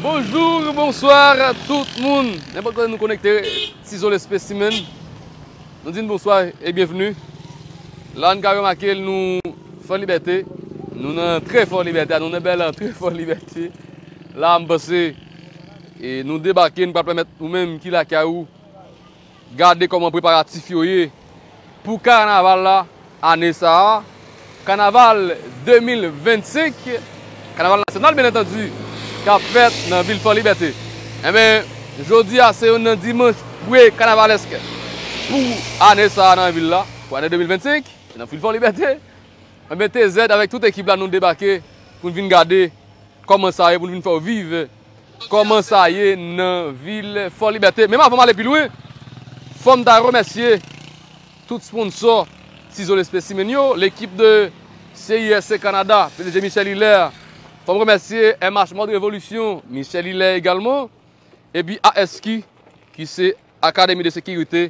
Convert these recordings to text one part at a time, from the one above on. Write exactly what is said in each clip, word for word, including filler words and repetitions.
Bonjou, bonswa tout moun. Nenpòt kote nou konekte, Tizo Lespesimen. Nou di n bonswa e byenvni. La n ka remake l, nou Fò Libète. Nou nan trè Fò Libète, nou nan bèl trè Fò Libète. La m panse, e, nou debake, n pral pèmèt ou menm ki lakay ou gade kòman preparatif yo ye pou kanaval la ane sa a. Kanaval de mil vennsenk, kanaval nasyonal, byen antandi, k ap fèt nan vil Fò Libète. Enben, jodi a se youn nan dimanch pre-kanavalèsk pou ane sa a nan vil la, pou ane de mil vennsenk, nan vil Fò Libète. Enben, T Z avèk tout ekip la, nou debake pou n vin gade kòman sa ye, pou n vin fè w viv kòman sa ye nan vil Fò Libète. Menm avan m ale pi lwen, fò m ta remèsye tout sponsò Tizo Lespesimen yo, lekip de C I S C Canada, P D G Michel Hilaire. Fò m remèsye M H Mode Revolution, Michel Hilaire egalman, epi A S Q, ki se Académie de Sécurité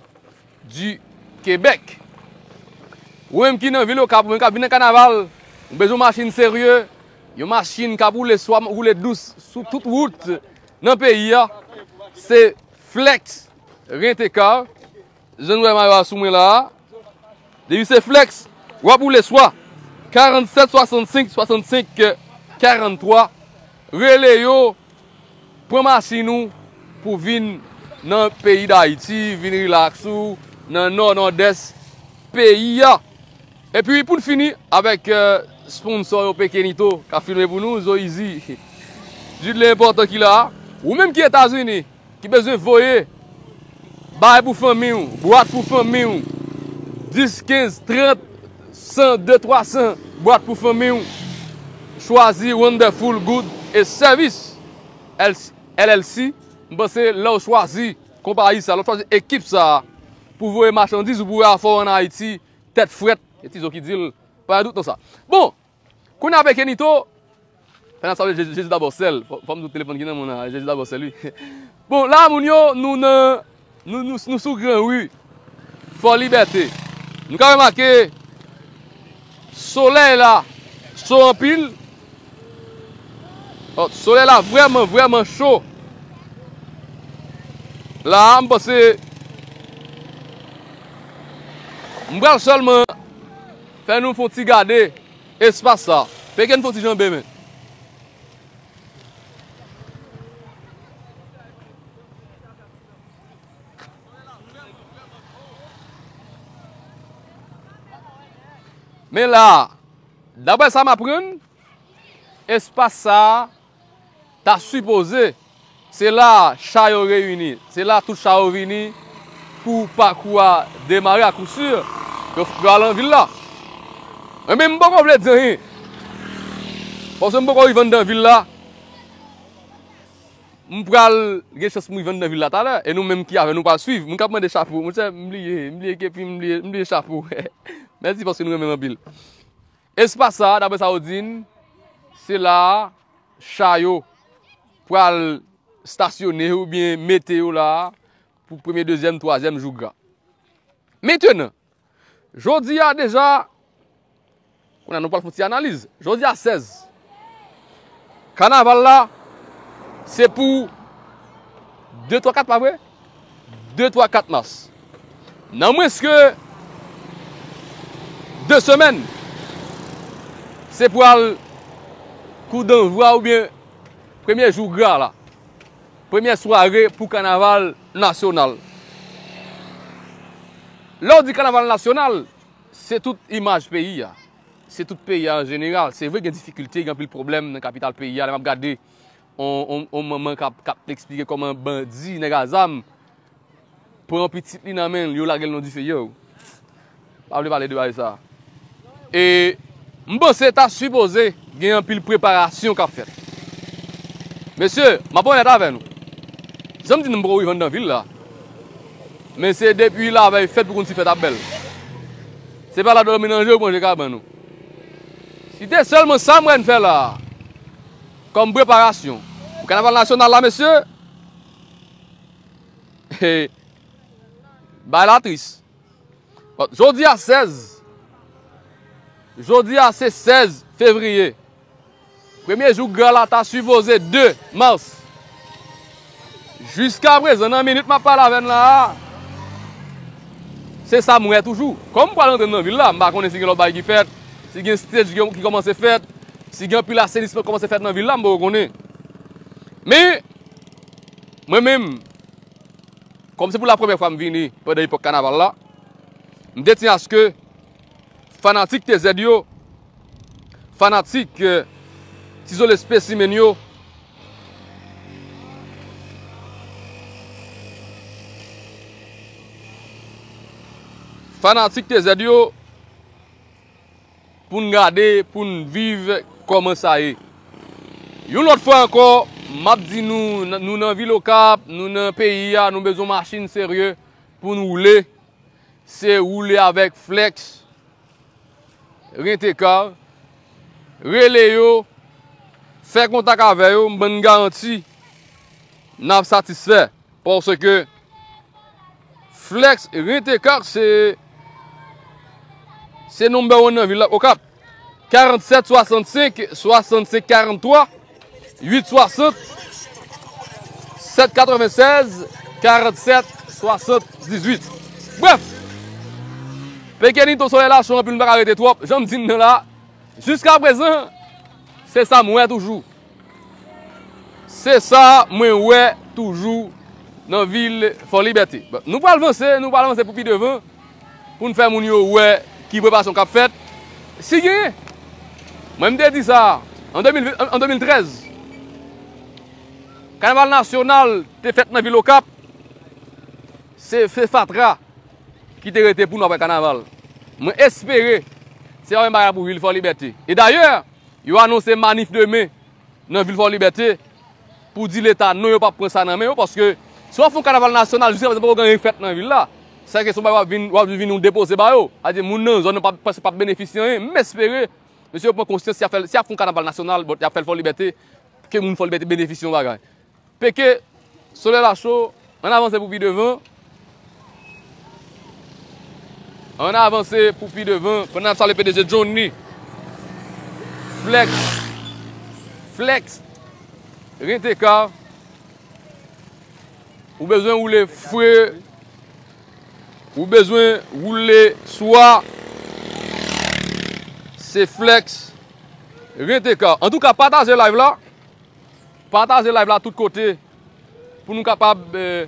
du Québec. Ou menm ki nan vil Okap, ou menm k ap vin nan kanaval, ou bezwen yon machin serye, yon machin k ap woule swa woule dous sou tout wout nan peyi a, se Flex Rent-A-Car. Jan nou wè mayo a sou mwen la a. Depi se Flex, w ap woule swa karannsèt swasannsenk swasannsenk karanntwa. Rele yo, pran machin ou pou vin nan peyi Dayiti, vin rilaks ou nan nò, nòdès peyi a. Epi pou n fini avèk, eh, sponsò yo, Pekenito, k ap filme pou nou, Zo Easy, Jidle enpòtan ki la a. Ou menm ki Etazini, ki bezwen voye bagay pou fanmi w, bwat pou fanmi w, dis, kenz, trant, san, de, twa san bwat pou fanmi w, chwazi Wonderful Good et Service L L C. M panse lè w chwazi konpayi sa, lè w chwazi ekip sa a pou voye machandiz ou pou voye afè w ann Ayiti, tèt frèt, e Tizo ki di l, pa gen dout nan sa. Bon, kounye a Pekenito, fè n ap salye Jezi, Jezi dabò sèl. Fò, fò m di w telefòn ki nan men w la, Jezi dabò sèl, wi. Bon, la, moun yo, nou nan, nou, nou, nou sou gran ri Fò Libète. Nou ka remake, solèy la cho anpil. Ò, solèy la vrèman, vrèman cho. La, m panse, m pral sèlman fè nou fè yon ti gade espas sa. Peken fè yon ti janbe, men. Men la, daprè sa m aprann, espas sa a ta sipoze, se la cha yo reyini, se la tout cha yo vini pou pakou a demare, a kou si, yo, yo al nan vil la. Enben, m poko vle di anyen, paske m poko rive anndan vil la. M pral gen chans m rive anndan vil la talè, e nou menm ki avè nou pral swiv. Moun k ap mande chapo, monchè, m bliye, m bliye kepi, m bliye, m bliye chapo. Mèsi paske nou renmen m anpil. Espas sa a, daprè sa yo di n, se la a cha yo pral stasyone oubyen mete yo la a pou premye, dezyèm, twazyèm jou gra. Mentenan, jodi a deja, kounye a nou pral fè yon ti analiz. Jodi a sèz. Kanaval la, se pou de, twa, kat, pa vre? De, twa, kat mas. Nan mwens ke de semèn, se pral kou danvwa oubyen premye jou gra la. Premyè sware pou kanaval nasyonal. Lè w di kanaval nasyonal, se tout imaj peyi a. Se tout peyi a an jeneral. Se vre gen difikilte, gen anpil pwoblèm nan kapital peyi a. Lè m ap gade on, on, on manman k ap, k ap eksplike kòman bandi, nèg a zam, pran pitit li nan men l, yo lage l nan dife, yo. Pa vle pale de bagay sa. E m panse ta sipoze gen anpil preparasyon k ap fèt. Mesye, m ap onèt avè nou. Jan m di nou, m poko rive anndan vil la. Men se depi lavèy fèt pou konn si fèt ap bèl. Se pa la dòmi nan je ou pran je kabann ou. Si te sèlman sa m wè n fè la a, kòm preparasyon pou kanaval nasyonal la, mesye, bagay la tris. Bon, jodi a sèz, Jodi a se sèz fevriye. Premye jou gra la ta sipoze de mas. Jiska prezan, nan minit m ap pale avè n la a, se sa m wè toujou. Kòm m pral rantre nan vil la, m pa konnen si gen lòt bagay ki fèt, si gen stage ki, ki kòmanse fèt, si gen anpil asenisman ki kòmanse fèt nan vil la, m poko konnen. Men, mwen menm, kòm se pou la premyè fwa m vini pandan epòk kanaval la, m te tyen aske fanatik T Z yo, fanatik, eh, Ti Zole Specimen yo, fanatik T Z yo, pou n gade, pou n viv kòman sa ye. Yon lòt fwa ankò, m ap di nou, n-, nou nan vil Okap, nou nan peyi a, nou bezwen machin serye pou n woule. Se woule avèk Flex, Rent-A-Car, rele yo, fè kontak avè yo, m ban n garanti, n ap satisfè. Paske Flex Rent-A-Car se, se number one nan vil la, Okap. Karant sèt swasannsenk, swasannsenk karanntwa, uit swasant, sèt katrevennsèz, karant sèt, swasanndizuit. Brèf, Pekenito, Solèy la cho, anpil nou pa ka rete twòp. Jan m di n nan la, jiska prezan, se sa m wè toujou. Se sa mwen wè toujou nan vil Fò Libète. Bon, nou pral vanse, nou pral vanse pou pi devan, pou n fè moun yo wè ki preparasyon k ap fèt. Si genyen, mwen m te di sa an de mil ven, an, an de mil trèz. Kanaval nasyonal te fèt nan vil Okap. Se, se fatra ki te rete pou nou apre kanaval. Mwen espere se pa menm bagay pou vil Fò Libète. E dayè, yo anonse manif demen nan vil Fò Libète pou di Leta non, yo p ap pran sa nan men yo, paske si w ap fè yon kanaval nasyonal, jiska prezan poko gen anyen k fèt nan vil la. Sa ke se yon bagay w ap vin, w ap vin yon depoze ba yo. Sa vle di moun nan zòn nan p ap, p ap benefisye anyen. M espere mesye yo pran konsyans, si y ap fè, si y ap fè yon kanaval nasyonal, bon, y ap fè l Fò Libète, ke moun Fò Libète benefisye yon bagay. Peke, Solèy la cho, ann avanse pou pi devan. Ann avanse pou pi devan. Pandan n ap salye P D G Johnny. Flex. Flex. Rent-A-Car. Ou bezwen woule fre. Ou bezwen woule swa. Se Flex. Rent-A-Car. Antouka, pataje live la. Pataje live la tout kote pou nou kapab, eh,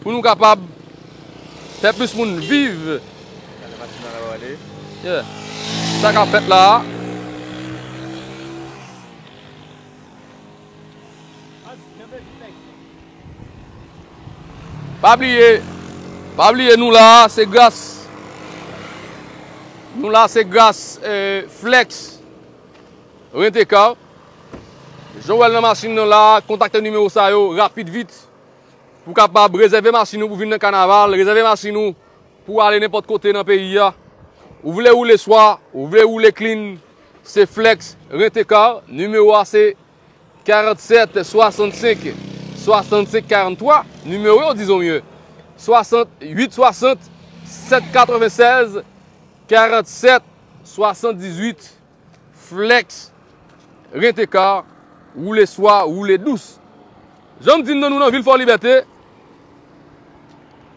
pou nou kapab fè plis moun viv. Yeah. Sa k ap fèt la a. Pa bliye, pa bliye nou la, se gras. Nou la, se gras, eh, Flex. Rent-A-Car. Jan w wè l nan machin nan la, kontakte nimewo sa yo rapid vit pou w kapab rezève machin ou pou vin nan kanaval, rezève machin ou pou w ale nenpòt kote nan peyi a. Ou vle woule swa, ou vle woule clean, se Flex Rent-A-Car, nimewo a se karant sèt swasannsenk swasannsenk karanntwa, nimewo yo, dizon mye, swasant, uit swasant, sèt katrevennsèz, karant sèt swasanndizuit. Flex Rent-A-Car, woule swa, woule dous. Jan m di n nan, nou nan vil Fò Libète.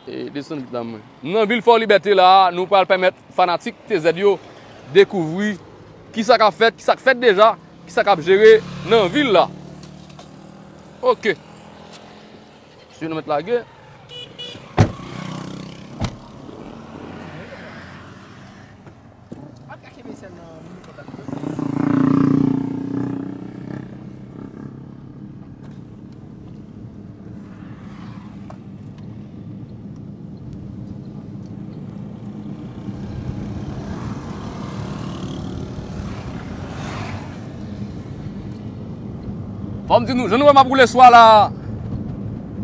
E, desann vit la, mwen. Nou nan vil Fò Libète la, nou pral pèmèt fanatik T Z yo dekouvri kisa k ap fèt, kisa k fèt deja, kisa k ap jere nan vil la. Oke. Mesye nou mèt lage. Fò m di nou, jan nou wè m ap woule swa la,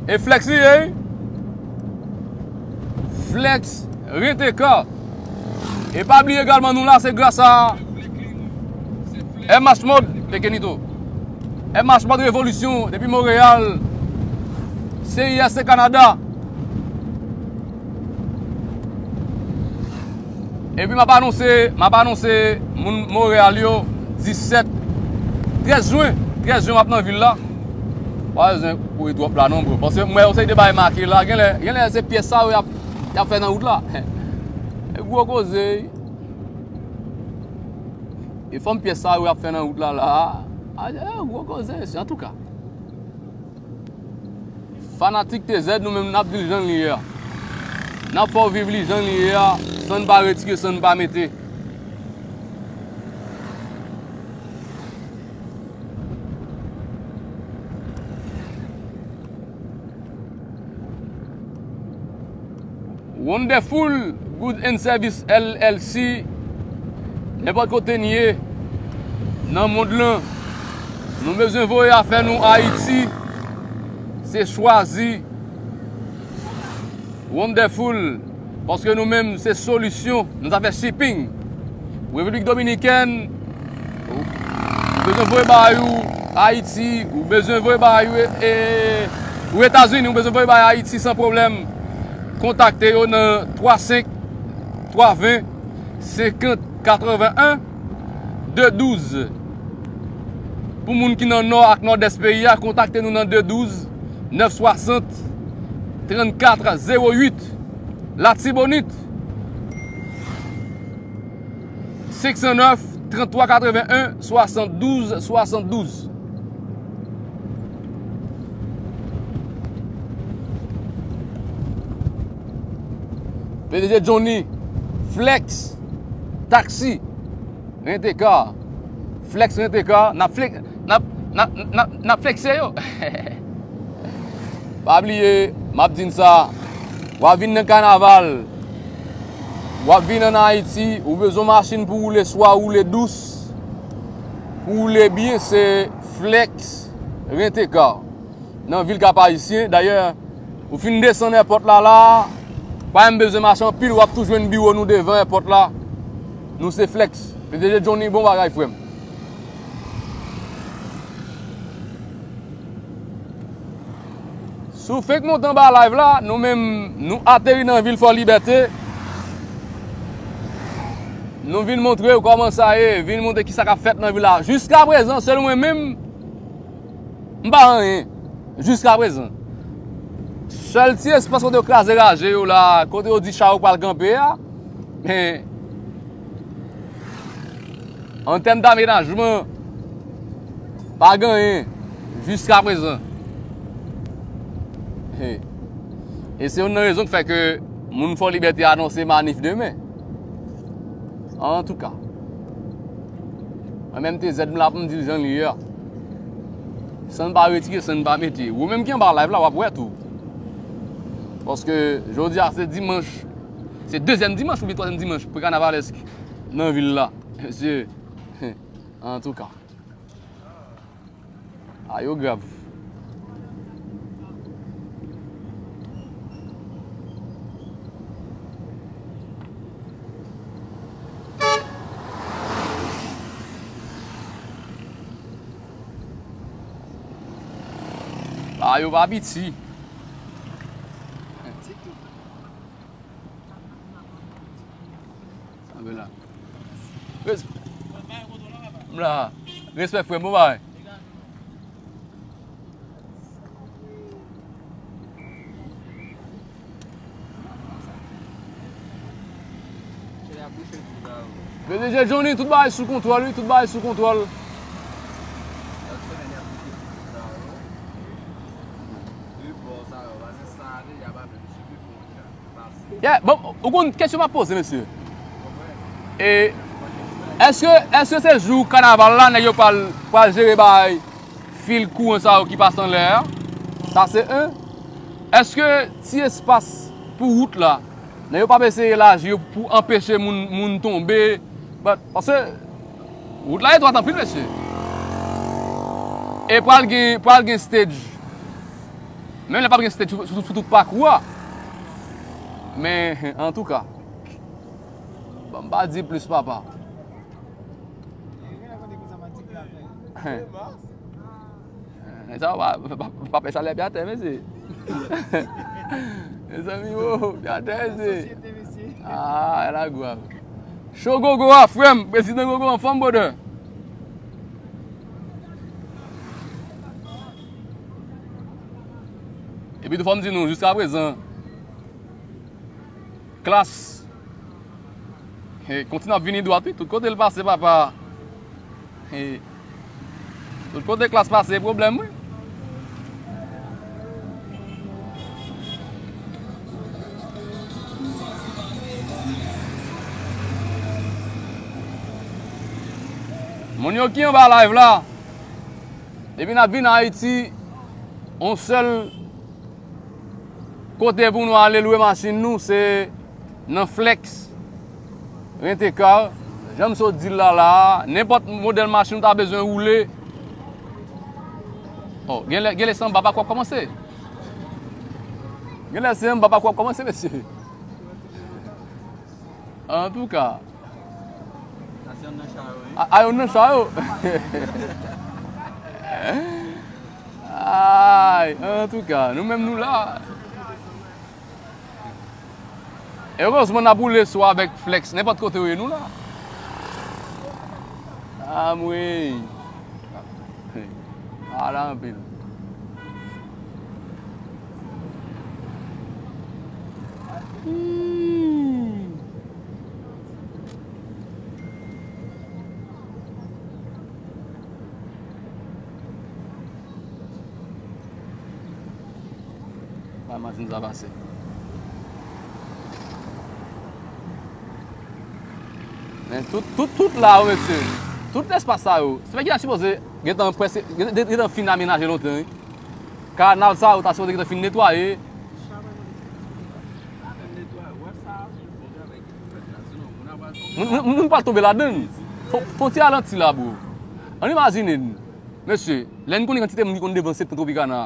e Flex li ye, wi. Flex Rent-A-Car. E pa bliye egalman, nou la, se gras a M H Mode, Pekenito. M H Mode Revolisyon, depi Monreyal, C I S C Canada. Epi m ap anonse, m ap anonse moun Monreyal yo, disèt, trèz jen, trèz jen m ap nan vil la. Pa bezwen kouri twòp la non, bro. Paske m wè yon seri de bagay make la. Genlè, genlè se pyès sa yo y ap, y ap fè nan wout la. E gwo koze. E fòm pyès sa yo y ap fè nan wout la la. A, e gwo koze, se antouka. Fanatik T Z, nou menm n ap di l jan l ye a. N ap fè w viv li jan l ye a, san n pa retire, san n pa mete. Wonderful Good and Service L L C, nenpòt kote n ye nan mond lan, nou bezwen voye afè nou Ayiti, se chwazi Wonderful, paske nou menm se solisyon, nou ta fè shipping. Repiblik Dominikèn, ou bezwen voye bagay ou Ayiti, ou bezwen voye bagay ou, e, ou Etazini, ou bezwen voye bagay Ayiti san pwoblèm. Kontakte yo nan twa senk, twa ven, senkant, katreven en, de douz. Pou moun ki nan nò ak nòdès peyi a, kontakte nou nan de douz, nèf swasant, trannkat, zewo uit. Latibonit, senk san nèf, tranntwa katreven en, swasanndouz, swasanndouz. P D G Johnny, Flex, Taxi, Rent a Car, Flex Rent a Car, n ap flex, n ap, n ap, n ap, n ap flekse yo. Pa bliye, m ap di n sa, w ap vin nan kanaval, w ap vin ann Ayiti, ou bezwen machin pou woule, swa woule dous, pou woule byen, se Flex Rent a Car. Nan vil Kap Ayisyen, dayè, ou fin desann èpòt la la, pa menm bezwen mache anpil, w ap tou jwenn biwo nou devan èpòt la. Nou se Flex. P D G Johnny, bon bagay, frè m. Si w fenk monte anba live la, nou menm, nou ateri nan vil Fò Libète. Nou vin montre w kòman sa ye, vin montre kisa k ap fèt nan vil la. Jiskaprezan, sèl mwen menm, m pa anyen. Jiskaprezan. Sèl ti espas kote yo kraze raje yo la, kote yo di cha yo pral kanpe a, men An tèm damenajman, pa gen anyen jiskaprezan. He. E se youn nan rezon k fè ke moun Fò Libète anonse manif demen. Antouka, mwen menm T Z m la pou m di l jan l ye a. San n pa retire, san n pa mete. Ou menm ki anba live la, w ap wè tou. Paske jodi a se dimanch, se dezyèm dimanch oubyen twazyèm dimanch pre-kanavalèsk nan vil la. Mesye, antouka. A yo grav. A yo pa piti. Sa vle la. Res-, m la. Respè frè m, bon bagay. P D G Johnny, tout bagay sou kontwòl, wi, tout bagay sou kontwòl. Yeah, bon, ou konn kesyon m ap poze, mesye? E, èske, èske se jou kanaval la, nèg yo pral, pral jere bay fil kouran sa yo ki pase anlè a? Sa se en. Èske ti espas pou wout la, nèg yo p ap eseye elaji yo pou anpeche moun, moun tonbe? But, paske wout la etwat anpil, mesye. E pral gen, pral gen stage. Menm lè p ap gen stage sou, sou, sou tout pakou a. Men, antouka, ban m pa di plis, papa. Sa pa, pa, pa, pa pè chalè pye atè, mesye. Mezanmi, wo, pye atè, mesye. Ah, la grav. Cho Gogo a, frè m, prezidan Gogo anfòm, brother. Epi tou fò m di nou, jiska prezan, Klass, he, kontinye ap vini dwat, wi. Tout kote l pase, papa. He, tout kote Klass pase, pwoblèm, wi. Moun yo ki anba live la, depi n ap vin Ayiti, yon sèl kote pou nou ale lwe machin nou, se nan Flex, Rent-A-Car. Jan m sot di l la, la a, nenpòt modèl machin ou ta bezwen woule. Oh, genlè, genlè se anba pak w ap kòmanse. Genlè se anba pak w ap kòmanse, mesye. Antouka. Sa se youn nan cha yo, wi. A, a, youn nan cha yo. Ay, antouka, nou menm nou la. Erezman, n ap woule sou avèk Flex, nenpòt kote w ye, nou la. Anmwey. Ala anpil. Hmm. Bay machin sa pase. Men tout, tout, tout la, wi, mesye. Tout espas sa yo. Se fè ki ta sipoze gentan prèske, gentan, gentan fin amenaje lontan, wi. Kanal sa yo ta sipoze gentan fin netwaye. Moun, moun, moun pral tonbe ladan l. Fò, fò ti ralanti la, bro. Ann imajine n. Mesye, lè n konnen kantite moun ki konn devan Septan Tropicana,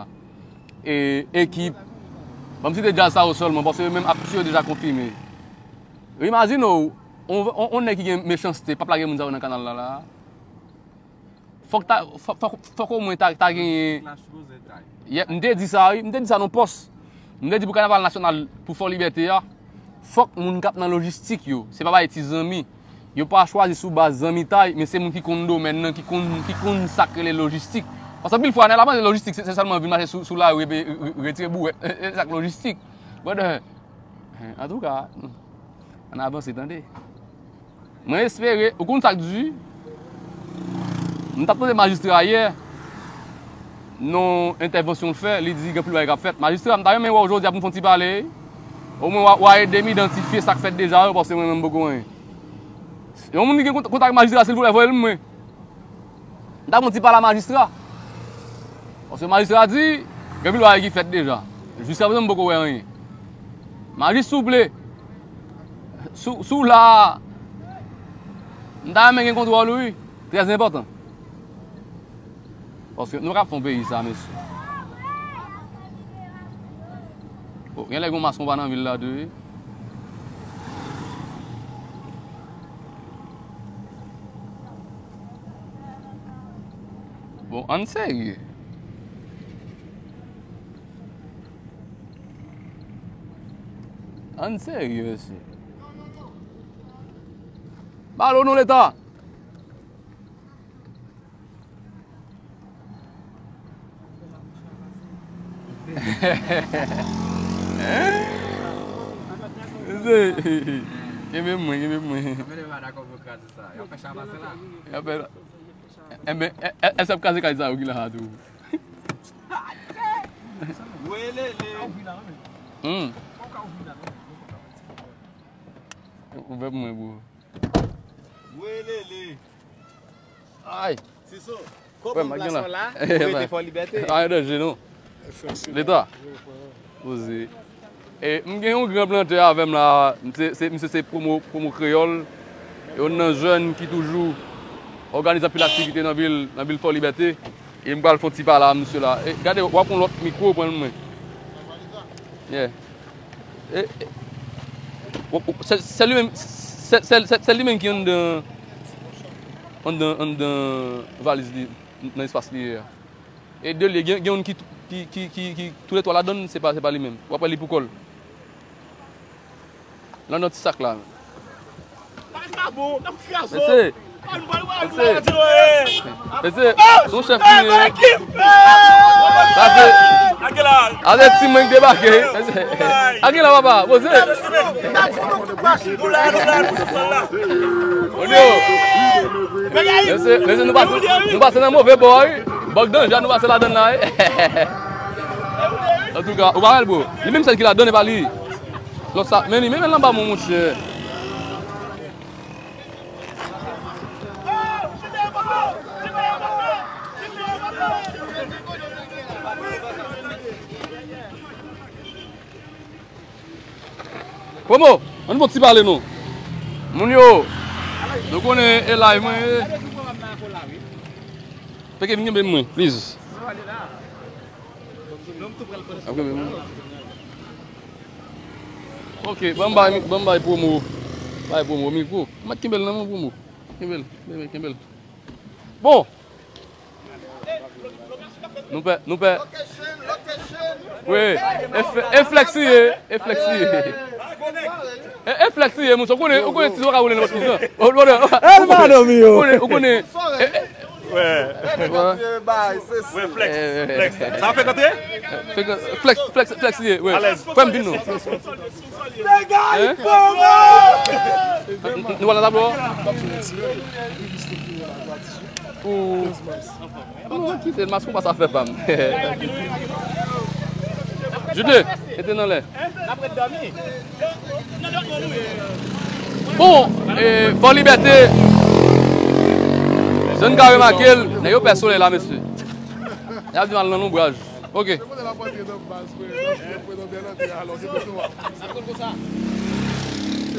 e, ekip, ban m site djaz sa yo sèlman, paske yo menm ap, si yo deja konfime. Imajine w, on, on, on nèg ki gen mechanste, p ap lage moun sa yo nan kanal la, la. Fòk ta, fò-, fòk, fòk omwen ta, ta genyen. Yè, m te di sa, wi. M te di sa nan pòs. M te di pou Kanaval Nasyonal, pou Fò Libète a, fòk moun k ap nan lojistik yo, se pa bay ti zanmi. Yo pa chwazi sou baz zanmitay, men se moun ki konn domèn nan, ki konn, ki konn sa k rele lojistik. Paske anpil fwa, nèg la panse lojistik, se, se sèlman vin mache sou, sou lari, epi re-, re-, retire bouwèt. E, e sa k lojistik. Brother, antouka, ann avanse, tande. Mwen espere, ou konn sa k di? M t ap tande majistra yè, nan entèvansyon l fè, li di gen anpil bagay k ap fèt. Majistra, m ta renmen wè w jodi a pou n fè yon ti pale. Omwen w a, w a ede m idantifye sa k fèt deja yo, paske mwen menm m poko anyen. Yon moun ki gen kont-, kontak majistra, silvouplè, voye l mwen. M ta pran ti pale a majistra. Paske majistra di, gen anpil bagay ki fèt deja. Jiska prezan, m poko wè anyen. Majis, souple. Si w, si w la, m ta renmen gen kontwòl ou, wi. Trè enpòtan. Paske nou pa ka fè yon peyi sa, mesye. Bon, genlè gen yon mason pa nan vil la tou, wi. Bon, ann serye. Ann serye, mesye. Balo non, Leta! Kenbe mwen, kenbe mwen. Enben, e, e, èske y ap kraze kay sa yo ki la a tou? Hmm. Ouvè pou mwen, bro. Welele. Ay. Tiso, frè m, ak gen la. Popilasyon la, rete Fò Libète. Anyen danje, non. Leta. Poze. E, m gen yon gran plantè avè m la, se, se, misye se pwomo, pwomo kreyòl. E youn nan jèn ki toujou òganize anpil aktivite nan vil, nan vil Fò Libète. E m pral fè yon ti pale a misye la. E, gade, w ap yon lòt mikwo, pran l mwen. Yeah. E, e, w, w, se, se li menm, se, se, se, se li menm ki anndan, anndan, anndan valiz li, nan espas li ye a. E de li, gen, gen youn ki, ki, ki, ki, ki toulètwa ladann, se pa, se pa li menm. W ap wè li pou kò l. L anndan ti sak la. Mesye, mesye, mesye, se yon chèf ki ye. Sa se, sa se ti mwen ki debake. Mesye, a ki la, papa? Poze. Mesye, mesye, nou pase, nou pase nan move bò, wi. Bòk danja nou pase ladann la, wi. Antouka, ou pa wè l, bro. Li menm sèl ki ladann, e pa li. Lòt sa, men li menm l anba mwen, monchè. Promo, ann fè yon ti pale non. Moun yo, nou konnen e live mwen ye. Fè ke vin kenbe mwen, please. Ap kenbe mwen. Ok, ban m bay, ban m bay Promo. Bay Promo mikwo. Mèt kenbe l nan men Promo. Kenbe l, kenbe l, kenbe l. Bon. Nou pè, nou pè. Wi, e fle-, e flex li ye, e flex li ye. E, e flex li ye, moun, ou konnen, ou konnen Tizo ka woule nenpòt ki jan. Ou konnen, ou konnen, ou konnen, e, e, Wi, flex, flex. Sa fè kantre? Flex, flex, flex li ye, wi. Alèz. Frè m, vin non. Hein? Nou wè nan tablo a? Ou. Non, kite l, mas konpa sa fè pa m. Jude, mete nan lè. Bon, e, Fò Libète, jan n ka remake l, nèg yo pè solèy la, mesye. Y ap di m al nan lonbraj. Ok.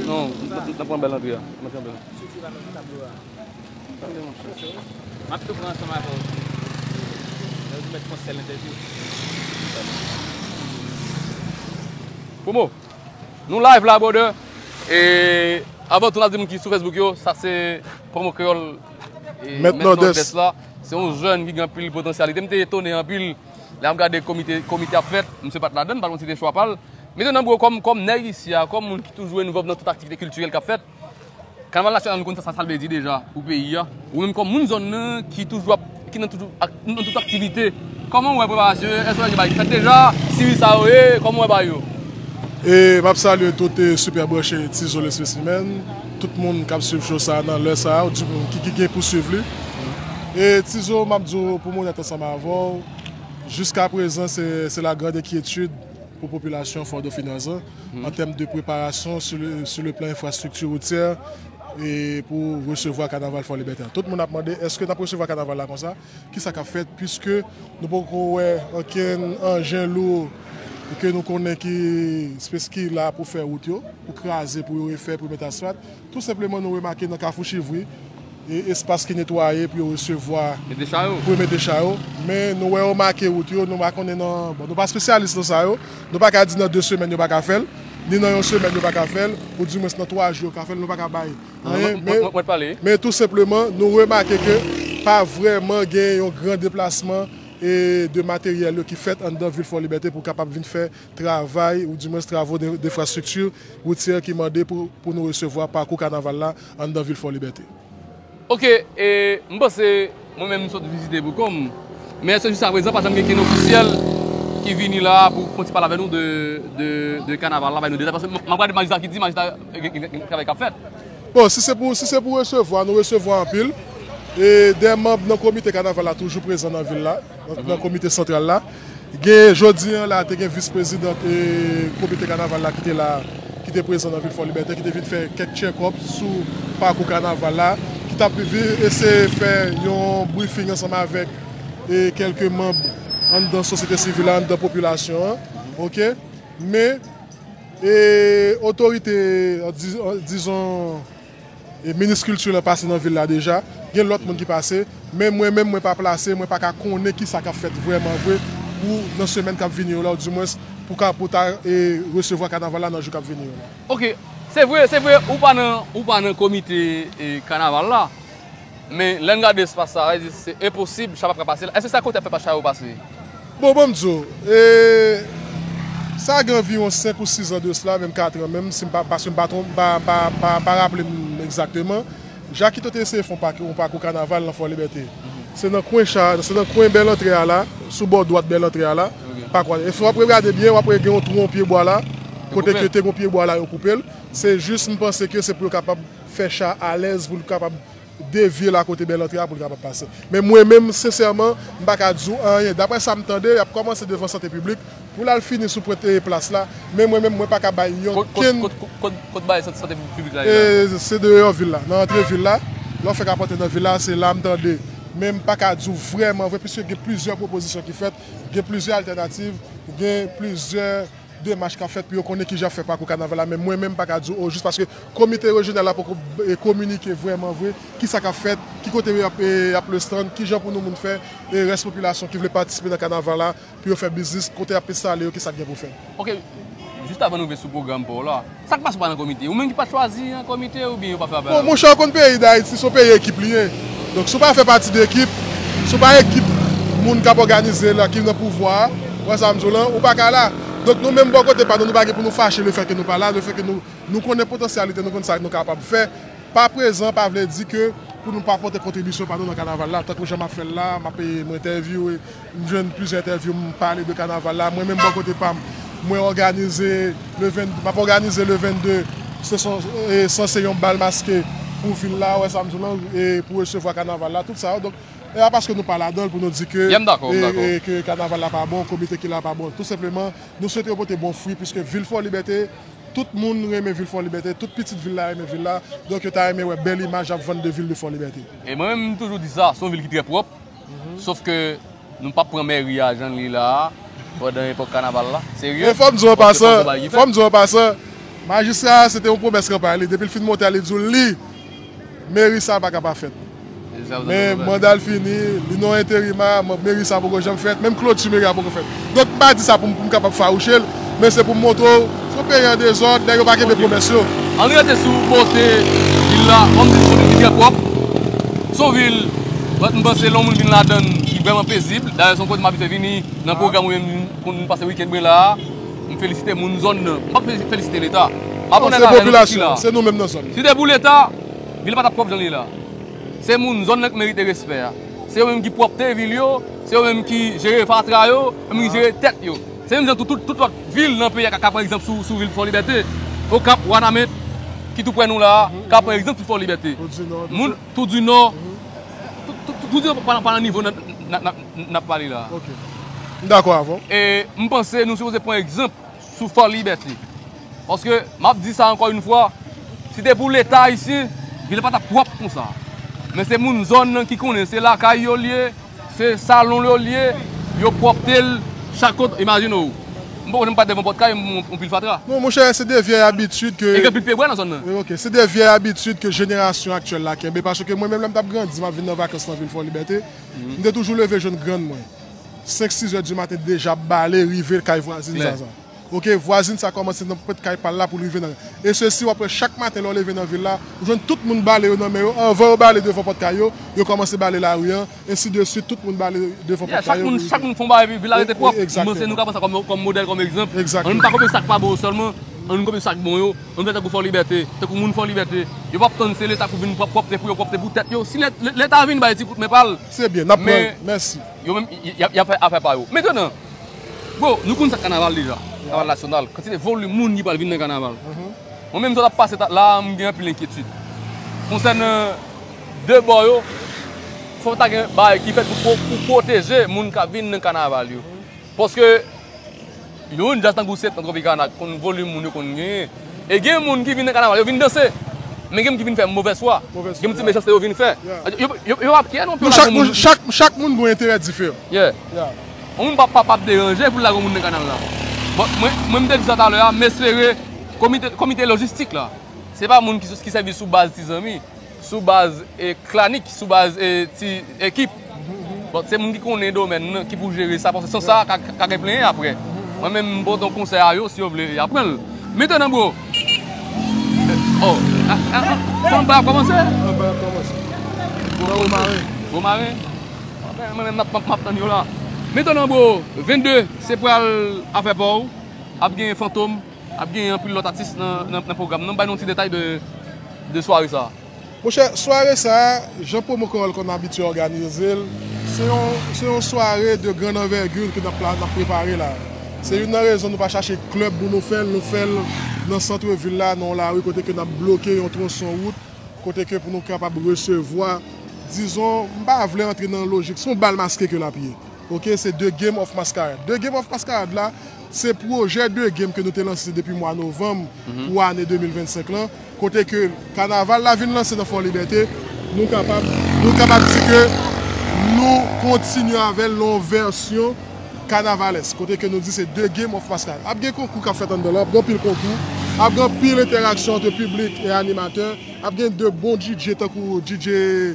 Non, n, n ap pran bèl antre a. N ap pran bèl antre. M ap tou pran ansanm avè w. Lè w mèt fè yon sèl entèvyou. Promo, nou live la, brother. E avan tou, n ap di moun ki sou Facebook yo, sa se Promo Kreyòl, e, Mèt Nòdès la. Se yon jèn ki gen anpil potansyalite. M te etone anpil lè m ap gade komite, komite ap fèt. Misye pa t ladann, pa t yon ti te chwa pa l. Mentnan, bro, kòm, kòm nèg isi a, kòm moun ki toujou envolve nan tout aktivite kiltirèl k ap fèt, Kannaval nasyonal, nou konn sa, sa l vle di deja pou peyi a. Ou menm kòm moun zòn nan ki toujou ap, ki nan toujou ak, nan tout aktivite, kòman w wè preparasyon yo? Èske w wè gen bagay ki fèt deja? Si wi, sa yo ye, kòman w wè bagay yo? E m ap salye tout, e, Super Branche, Tizo le Spécimen, tout moun k ap swiv show sa a nan lè sa a, ou di moun ki, ki gen pou swiv li. E Tizo, m ap di w, pou m onèt ansanm avè w, jiska prezan, se, se la grande inquiétude pou popilasyon Fort Dauphin an, an tèm de preparasyon sur le, sur le plan infrastructure routière e pou resevwa kanaval Fò Libète a. Tout moun ap mande, èske n ap resevwa kanaval la konsa? Kisa k ap fèt? Piske nou poko wè okenn anjen lou ke nou konnen ki spes ki la pou fè wout yo, pou kraze, pou yo refè, pou yo mete asfalt. Tou senpleman, nou remake nan Kafou Chivri, e espas ki netwaye pou yo resevwa, mete cha yo, pou yo mete cha yo. Men nou wè yo make wout yo, nou pa konnen nan, bon, nou pa espesyalis nan sa yo. Nou pa ka di nan de semèn yo pa ka fè l, ni nan yon semèn yo pa ka fè l, oudimwens nan twa jou yo ka fè l, nou pa ka bay anyen. Mwen, mwen, men, mwen, mwen pale. Men tou senpleman, nou remake ke pa vrèman gen yon gran deplasman e de materyèl yo ki fèt anndan vil Fò Libète pou kapab vin fè travay, oudimwens travo de, de enfrastrikti woutyè ki mande pou, pou nou resevwa pakou kanaval la anndan vil Fò Libète. Ok, e m panse mwen menm m sot vizite pou kò m, men èske jiska prezan pa janm gen kenn ofisyèl ki vini la pou fè yon ti pale avè nou de, de, de kanaval la, bay nou detay? Paske m, m ap gade majistra ki di, majistra, gen, gen, gen travay k ap fèt. Bon, si se pou, si se pou resevwa, nou resevwa anpil. E de manm nan komite kanaval la toujou prezan nan vil la, nan, nan komite santral la. Gen, jodi a la, te gen vis prezidant, e, komite kanaval la ki te la, ki te prezan nan vil Fò Libète, ki te vin fè kèk check-up sou pakou kanaval la, ki t ap vin eseye fè yon briefing ansanm avèk, e, kèlke manm anndan sosyete sivil la, anndan popilasyon an. Ok? Men, e, otorite, di-, dizon, e minis kilti lan pase nan vil la deja, gen lòt moun ki pase, men mwen menm, mwen pa plase, mwen pa ka konnen kisa k ap fèt vrèman vre pou nan semèn k ap vini yo la, oudimwens pou ka, pou ta, e, resevwa kanaval la nan jou k ap vini yo la. Ok, se vre, se vre, ou pa nan, ou pa nan komite, e, kanaval la, men lè n gade espas sa, sa vle di se enposib, cha p ap ka pase la. Èske se akote y ap fè pa cha yo pase? Bon, ban m di w, e, sa gen anviwon senk ou sis an de sila, menm kat an menm, si m pa, paske m pa twonp-, pa, pa, pa, pa raple m Egzakteman. Jakito te eseye fè yon pakou, yon pakou kanaval nan Fò Libète. Se nan kwen cha, se nan kwen bèl antre a la, sou bò dwat bèl antre a la. Pakou a, e w ap regade byen, w ap wè gen yon twou, yon pye bwa la, kote ke te gen yon pye bwa la, yo koupe l. Se jis, m panse ke se pou yo kapab fè cha alèz, pou l kapab devye la kote bèl antre a, pou l kapab pase. Men mwen menm, sensèman, m pa ka di w anyen. Daprè sa m tande, y ap kòmanse devan sante piblik, pou l al fini sou pwent, e, plas la, men mwen menm, mwen pa ka bay yon... Kot, kot, kot, kot, kot, kot bay sant, sante piblik la ye la? E, se deyò vil la, nan antre vil la. Lè w fèk ap antre nan vil la, se la m tande. Men m pa ka di w vrèman vre, piske gen plizyè pwopozisyon ki fèt, gen plizyè altènativ, gen plizyè demach k ap fèt pou yo konnen kijan y ap fè pakou kanaval la. Men mwen menm, m pa ka di w ojis, paske komite rejyonal la poko, e, kominike vrèman vre kisa k ap fèt, ki kote y ap, e, y ap lwe stand, kijan pou nou moun fè, e, rès popilasyon ki vle patisipe nan kanaval la, pou yo fè biznis, kote y ap enstale yo, kisa k gen pou fèt. Ok, jis avan nou rive sou pwogram pa w la, sa k pase w pa nan komite? Ou menm ki pa t chwazi nan komite oubyen yo pa fè apèl a ou? Bon, monchè, w konn peyi Dayiti, se yon peyi ekip li ye. Donk, si w pa fè pati de ekip, si w pa ekip moun k ap òganize la, ki nan pouvwa a, w wè sa m di w lan, ou pa ka la. Donk, nou menm bò kote pa nou, nou pa gen pou nou fache lefètke nou pa la, lefètke nou, nou konnen potansyalite, nou konn sa nou kapab fè. Pa prezan, pa vle di ke pou nou pa pote kontribisyon pa nou nan kanaval la, tankou jan m ap fè l la, m ap, e, m entèvyou, e, m jwenn plizyè entèvyou, m pale de kanaval la. Mwen menm, bò kote pa m, mwen òganize le venn, m ap òganize le vennde, se son, e, sanse yon bal maske pou vil la, w wè sa m di w lan, e, pou resevwa kanaval la, tout sa yo. Donk, e pa paske nou pa ladan l pou nou di ke, e, e, ke kanaval la pa bon, komite ki la pa bon. Tou senpleman, nou swete yo pote bon fwi, piske vil Fò Libète, tout moun renmen vil Fò Libète, tout pitit vil la renmen vil la. Donk, yo ta renmen wè bèl imaj y ap vann de vil de Fò Libète. E mwen menm, m toujou di sa, se yon vil ki trè pwòp. Sof ke nou p ap pran mèri a jan l ye la a, pandan epòk kanaval la. Serye? E fò m di w an pasan, fò m di w an pasan, majistra a, se te yon pwomès kanpay li. Depi l fin monte a, li di w, li, meri sa a pa ka pa fèt. Men manda l fini, li nan enterima, meri sa a poko janm fèt, menm kloti meri a poko fèt. Donk, m pa di sa pou m, pou m kapab fawouche l, men se pou m montre w, se yon peyi an dezòd, nèg yo pa kenbe pwomès yo. Ann rete sou bote vil la, kòm di, se yon vil ki trè pwòp. Se yon vil, m panse lè yon moun vin ladan l, ki vrèman pezib. Dayè, se yon kote m abitye vini nan pwogram oubyen m konn pase wikenn mwen la a. M felisite moun zòn nan. M p ap felisite Leta. M ap onèt avè nou tout ki la. Se nou menm nan zòn nan. Si te pou Leta, vil pa t ap pwòp jan l ye la. Se moun zòn nan ki merite respè a. Se yo menm ki pwòpte vil yo, se yo menm ki jere fatra yo, yo menm ki jere tèt yo. Se menm jan tou, tout, tout lòt vil nan peyi a ka, ka pran egzanp sou, sou vil Fò Libète, Okap, Wanament, ki tou prè nou la a, ka pran egzanp sou Fò Libète. Moun, Toudinò, tou, tou, tou, Toudinò pa, pa nan nivo n ap, n ap, n ap, n ap pale la a. Ok. M dakò avè w. E m panse nou sipoze pran egzanp sou Fò Libète. Paske, m ap di sa ankò yon fwa, si te pou Leta ayisyen, vil la pa t ap pwòp konsa. Men se moun zòn nan ki konnen, se lakay yo l ye, se salon yo l ye, yo pwòpte l chak kote, imajine w. M poko janm pa t devan pòt kay m, yon pil fatra. Non, monchè, se de vyèy abitid ke... E gen anpil pyebwa nan zòn nan. E, ok, se de vyèy abitid ke jenerasyon aktyèl la kenbe, paske mwen menm, lè m t ap grandi, m ap vin nan vakans nan vil Fò Libète, m te toujou leve jwenn grann mwen. Senk, sis è di maten, deja ap bale, rive kay vwazin Zaza. Ok, vwazin sa kòmanse nan pwent kay pa l la pou l rive nan. E sesi, w ap wè chak maten lè w leve nan vil la, ou jwenn tout moun bale yo nan men yo. Anvan yo bale devan pòt kay yo, yo kòmanse bale lari an, ensi de swit, tout moun bale devan pòt kay yo. Chak moun, chak moun fè yon bagay, vil la rete pwòp. Mwen se nou ka pran sa kòm, kòm modèl, kòm egzanp. Ann pa kopye sa k pa bon yo sèlman, ann kopye sa k bon yo. Ann fè tankou Fò Libète, tankou moun Fò Libète. Yo p ap tann se Leta pou vin pwòp, pwòpte pou yo, pwòpte pou tèt yo. Si Lè-, Lè-, Leta vin bay ti kout men pa l. Se byen, n ap pran, mèsi. Yo menm, y, y, y ap fè afè pa yo. Mentnan, bro, nou konn sa k kanaval deja. Kanaval nasyonal. Kantite volim moun ki pral vin nan kanaval. Mwen menm, sa t ap pase la, m gen anpil enkyetid. Konsènan de bò yo, fò ta gen bagay ki fèt pou, pou, pou pwoteje moun k ap vin nan kanaval yo. Paske, yon djaz tankou Septan, Tropicana, konn volim moun yo konn genyen. E gen moun ki vin nan kanaval, yo vin danse. Men gen moun ki vin fè movèz fwa. Gen moun ti mechanste yo vin fè. Yo, yo, yo, yo p ap kè non. Chak moun, chak, chak moun gen enterè diferan. Yeah. Yon moun p ap, p ap, p ap deranje pou l lage yon moun nan kanal la. Bon, mwen, mwen m te di sa talè a, m espere komite, komite lojistik la, se pa moun ki, ki sèvi sou baz ti zanmi, sou baz, e, klanik, sou baz, e, ti ekip. Bon, se moun ki konnen domèn nan ki pou jere sa, paske san sa, ka, ka gen plenyen apre. Mwen menm, m pote yon konsèy a yo, si yo vle, y a pran l. Mentnan, bro. Oh, ah, ah, ah, anba ap kòmanse? Anba ap kòmanse. Gwo maren. Gwo maren? Mwen menm, m ap, m ap, m ap tann yo la. Mentnan, bro, vennde, se pral afè pa w. Ap gen Fantom, ap gen anpil lòt atis nan, nan, nan pwogram nan. Bay nou yon ti detay de de sware sa? Monchè, sware sa a, jan Pwomo Kreyòl konn abitye òganize l, se yon, se yon sware de grande envergure ke n ap pla-, n ap prepare la. Se youn nan rezon nou pa chache klèb pou nou fè l, nou fè l nan sant vil la, nan yon lari kote ke n ap bloke yon tronson wout, kote ke pou nou kapab resevwa, dizon, m pa vle antre nan lojik, se yon bal maske ke l ap ye. Oke, se The Game of Masquerade. The Game of Masquerade la, se pwojè The Game ke nou te lanse depi mwa novanm pou ane de mil vennsenk lan, kote ke kanaval la vin lanse nan Fò Libète, nou kapab, nou kapab di ke nou kontinye avè l nan yon vèsyon kanavalès, kote ke nou di se The Game of Masquerade. Ap gen konkou k ap fèt anndan la, ap gen anpil konkou, ap gen anpil entèraksyon ant piblik e animatè, ap gen de bon D J tankou D J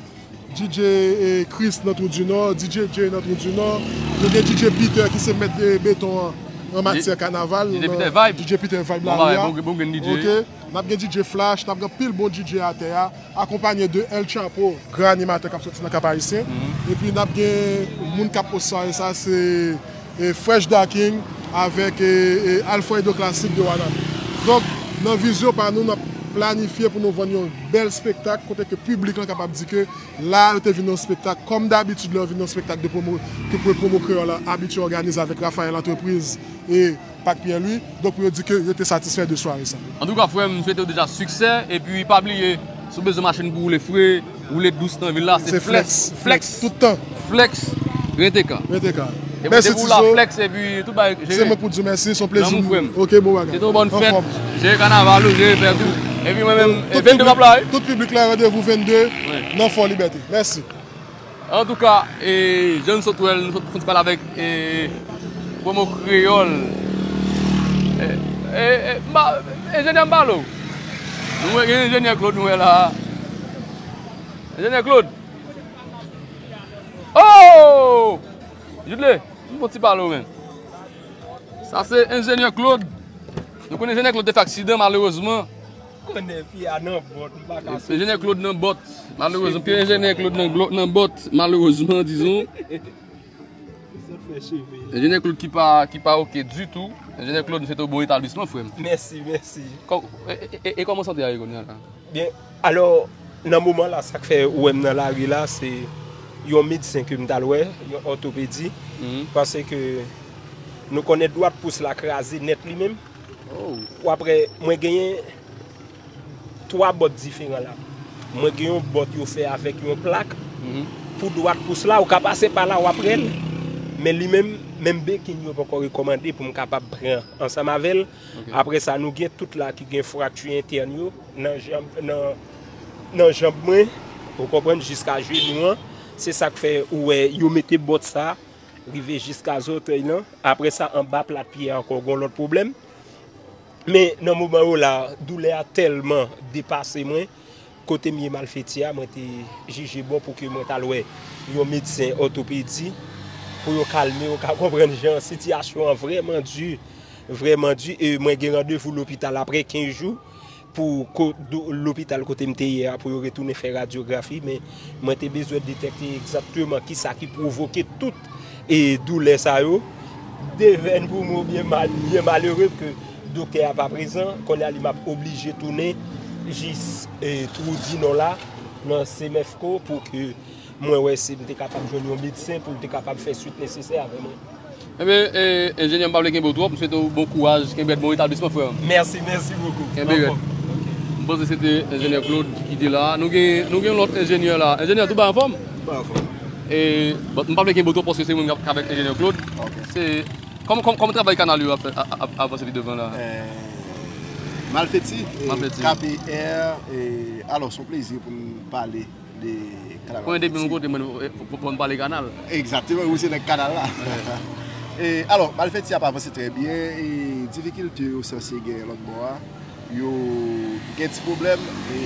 D J, eh, Chris nan Trou di Nò, D J Jay nan Trou di Nò. Nou gen D J Peter ki se mèt, eh, beton an, an matyè kanaval. D J Peter Vibe. D J Peter Vibe lari a. Bon bagay, bon, bon grenn D J. Ok. N ap gen D J Flash, n ap gen pil bon D J atè a, akonpanye de El Chapo, gran animatè k ap soti nan Kap Ayisyen. Epi n ap gen moun k ap host sware sa, se e Fresh Da King avèk e, e Alfredo Classic de Wanament. Donk, nan vizyon pa nou, n ap planifye pou nou vann yon bèl spektak kote ke piblik lan kapab di ke la yo te vin nan yon spektak, kòm dabitid lè yo vin nan yon spektak de pwomo, ke pwomo kreyòl la abitye òganize avèk Raphaël Entreprise e Pac Pierre Louis. Donk, pou yo di ke yo te satisfè de sware sa. Antouka, frè m, m swete w deja siksè, epi pa bliye, si w bezwen machin pou woule fre, woule dous nan vil la, se Flex. Flex. Tout tan. Flex, rete ka. Rete ka. Mèsi, Tizo. Flex, epi tout bagay jere. Se mwen pou di w mèsi, se yon plezi. Lanmou, frè m. Ok, bon bagay. Se yon bòn fèt. Jere kanaval ou, jere fèt ou. Epi mwen menm, vennde m ap la, wi. Tout piblik la, randevou vennde nan Fò Libète. Mèsi. Antouka, e, jan nou sot wè l, nou sot fon ti pale avèk, e, Pwomo Kreyòl. E, e, e, m pa, enjenyè m pale w. Nou wè gen enjenyè Claude, nou wè la. Enjenyè Claude. Oh! Judley, m fon ti pale w, men. Sa se enjenyè Claude. Nou konnen enjenyè Claude te fè aksidan, malerezman. Konnen fi a nan bòt, m pa ka soti. Enjenyè Claude nan bòt, malerezman. Pye enjenyè Claude nan glo-, nan bòt, malerezman, dizon. Sa fè cheve. Enjenyè Claude ki pa, ki pa oke ditou. Enjenyè Claude, m swete w bon retablisman, frè m. Mèsi, mèsi. Kò-, e, e, e, e kòman sante a ye kounye a la? Byen, alò, nan moman la, sa k fè ou wè m nan lari la, se yon medsen ke m t al wè, yon òtopedi, paske nou konnen dwat pous la kraze nèt li menm. Oh. Ou apre, mwen genyen twa bòt diferan la. Mwen gen yon bòt yo fè avèk yon plak. Pou dwat pous la, ou ka pase pa la, w ap wè l. Men li menm, menm bekin yo poko rekòmande pou m kapab pran ansanm avè l. Ok. Apre sa, nou gen tout la ki gen frakti entèn yo nan janm, nan, nan janm mwen, ou konprann, jiska jenou an. Se sa k fè ou wè yo mete bòt sa, rive jiska zòtèy lan. Apre sa, anba plat pye a ankò, gon lòt pwoblèm. Men nan moman yo la, doulè a tèlman depase mwen, kote m ye malfeti a, mwen te jije bon pou ke mwen t al wè yon medsen òtopedi, pou yo kalme, ou ka konprann jan sitiyasyon an vrèman di, vrèman di, e mwen gen randevou lopital apre kenz jou, pou ko-, do-, lopital kote m te ye a, pou yo retounen fè radyografi, men mwen te bezwen detèkte egzakteman kisa ki pwovoke tout e doulè sa yo. Devèn pou mwen, byen mal, byen malere ke doktè a pa prezan. Kounye a li m ap oblije tounen jis, e, Twou di Nò la, nan Semefco, pou ke mwen wè si m te kapab jwenn yon medsen pou l te kapab fè swit nesesè avè mwen. Ebyen, e, enjenyè, m pa vle kenbe w twòp, m swete w bon kouraj, kenbe rèd, bon retablisman, frè m. Mèsi, mèsi bokou. Kenbe rèd. M panse se te enjenyè Claude ki te la. Nou gen, nou gen yon lòt enjenyè la. Enjenyè, tout bagay anfòm? Tout bagay anfòm. E, bon, m pa vle kenbe w twòp paske se mwen k ap, k avèk enjenyè Claude. Ok. Se, kòman, kòman, kòman travay kanal yo ap fè, a, a, ap avanse pi devan la? Eh, Malfeti, eh, Malfeti. K P R, eh, alò, se yon plezi pou n pale de kanal Malfeti. Konbyen depi yon kote mwen, eh, pou, pou, pou n pale kanal? Egzakteman, ou se nèg kanal la. E, alò, Malfeti ap avanse trè byen, e difikilte yo sanse gen lòt bò a. Yo gen ti pwoblèm, e,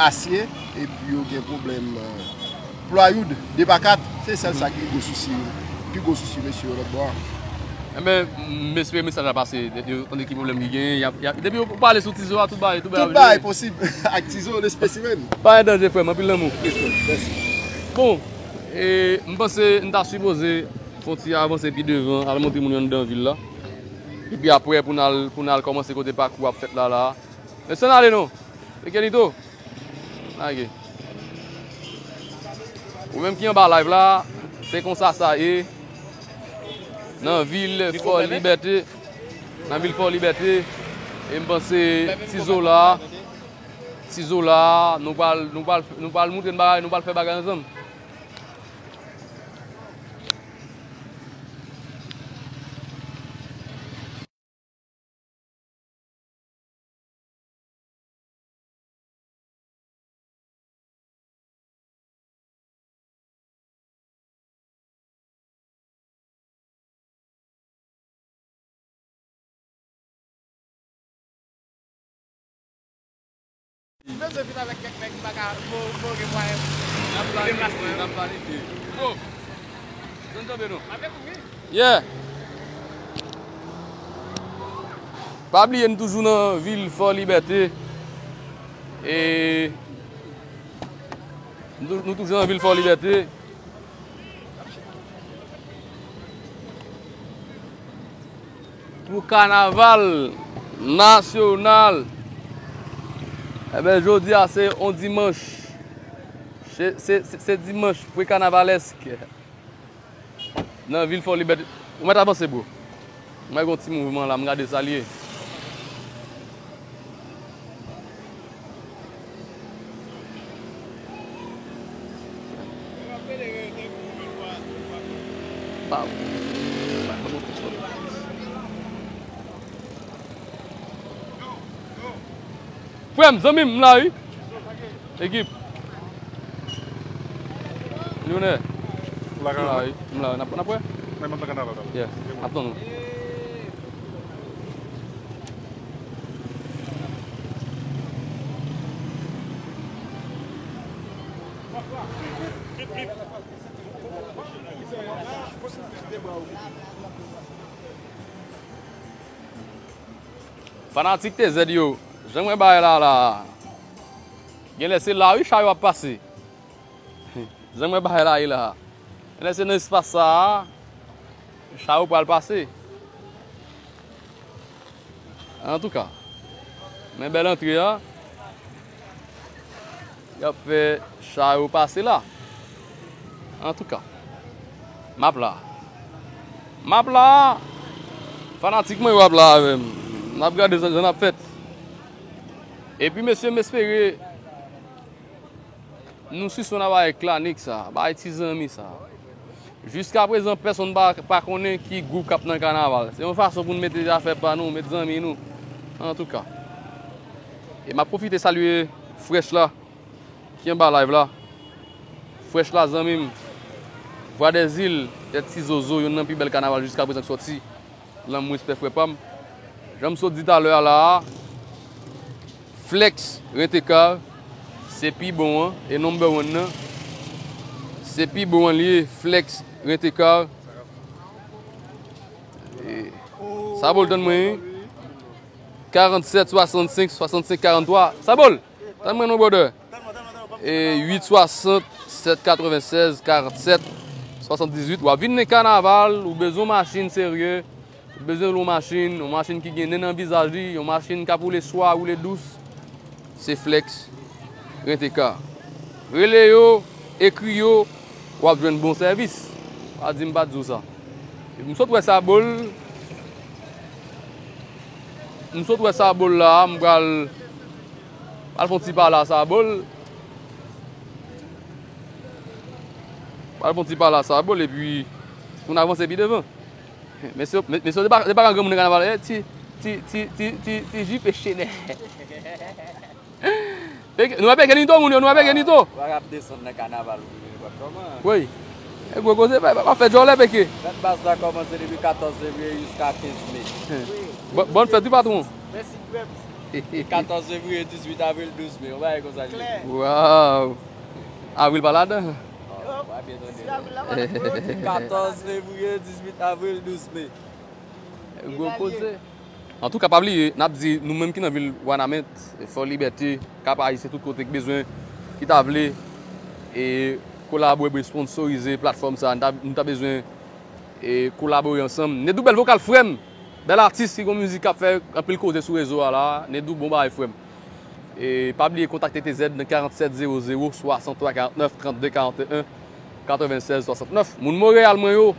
asye, epi yo gen pwoblèm, eh, plwayoud, de pa kat, se sèl sa ki pi gwo sousi, pi gwo sousi mesye yo lòt bò a. Enben, m espere mesaj la pase. Yo tande ki pwoblèm ki genyen. Y ap, y ap, depi yo pale sou Tizo a, tout bagay, tout bagay. Tout bagay posib ak Tizo, le spécimen. Pa gen danje, frè m. Anpil lanmou. Respè. Mèsi. Bon, e, m panse n ta sipoze fè yon ti avanse pi devan, al montre moun yo anndan vil la. Epi apre, pou n al, pou n al kòmanse kote pakou ap fèt la, la. Mesye, n ale non. Kenito. Lage. Ou menm ki anba live la, se konsa sa ye. Nan vil Fò Libète. Nan vil Fò Libète. E m panse Tizo la. Tizo la. Nou pral, nou pral, nou pral montre n bagay, nou pral fè bagay ansanm. Mesye vin avèk kèk nèg ki pa ka mo- mo gen mwayen. N ap planifye, n ap planifye. Bon. Zòn tonbe non. Yeah. Pa bliye, n toujou nan vil Fò Libète. E nou, nou toujou nan vil Fò Libète. Pou kanaval nasyonal. Enben, jodi a se yon dimanch. Se, se, se, se dimanch prekanavalèsk. Nan vil Fò Libète. Ou mèt avanse, bro. Mwen gen yon ti mouvman la, m gade sa l ye. Frè m, zanmi m, m la wi. Ekip. Lyonè. M la wi. M la wi. N ap, n ap wè? Yeah. N ap tann ou. Fanatik T Z yo, jan mwen bay la la. Genlè se la wi cha yo ap pase. Jan mwen bay la ye la. Genlè se nan espas sa a, cha yo pral pase. Antouka, men bèl antre a. Y ap fè cha yo pase la. Antouka, m ap la. M ap la. Fanatik mwen yo ap la avè m. N ap gade jan, jan n ap fèt. Epi mesye, m espere nou sispann ap bay klanik sa, bay ti zanmi sa. Jiskaprezan, pèsonn pa, pa konnen ki gwoup k ap nan kanaval. Se yon fason pou n mete zafè pa nou, met zanmi nou. Antouka. E m ap pwofite salye Fresh la, ki anba live la. Fresh la, zanmi m. Vwa dèzil, tèt ti zozo, youn nan pi bèl kanaval jiskaprezan k sòti. Lanmou, respè, frè pa m. Jan m sot di talè a la a, Flex Rent-A-Car, se pi bon an, e number one nan. Se pi bon an li ye, Flex Rent-A-Car. E, Sabol, tann mwen wi. Karanntsèt swasannsenk swasannsenk karanntwa. Sabol, tann mwen non, brother. E uit swasant, sèt katrevennsèz, karannsèt, swasanndizuit. W ap vin nan kanaval, ou bezwen yon machin serye, ou bezwen yon machin, yon machin ki gen nen nan vizaj li, yon machin k ap woule swa, woule dous, se Flex Rent-A-Car. Rele yo, ekri yo, w ap jwenn bon sèvis. Pa di m pa t di w sa. M sot wè Sabol, m sot wè Sabol la, m pral Pral fè yon ti pale a Sabol. Pral fè yon ti pale a Sabol epi pou n avanse pi devan. Mesye, me- mesye, se pa, se pa granmoun nan kanaval, eh, ti, ti, ti, ti, ti, ti jipe chenè. Peke- nou wè Pekenito, moun yo, nou wè Pekenito. W ap desann nan kanaval ou vin nenpòt kòman. Wi. E gwo koze, pa, pa, pa fè djòlè, Peke. Fèt baz la kòmanse depi katòz fevriye jiska kenz me. Bon, bòn fèt, wi, patwon. Mèsi, frè m. Katòz fevriye, dizuit avril, douz me. Yon bagay konsa li ye. Klè. Waw. Avril pa ladan. Oh, w ap byen tande, non? Katòz fevriye, dizuit avril, douz me. Gwo koze. Antouka, pa bliye, n ap di nou menm ki nan vil Wanament, Fò Libète, Kap Ayisyen, tout kote ki bezwen, ki ta vle, e, kolabore, sponsorize platfòm sa, nou ta, nou ta bezwen e kolabore ansanm. Nedou, bèl vokal, frè m. Bèl atis ki gon mizik k ap fè anpil koze sou rezo a la. Nedou, bon bagay, frè m. E pa bliye kontakte T Z nan karant sèt zewo zewo, swasanntwa karant nèf, trannde karant en, katrevennsèz swasannnèf. Moun Monreyal mwen yo,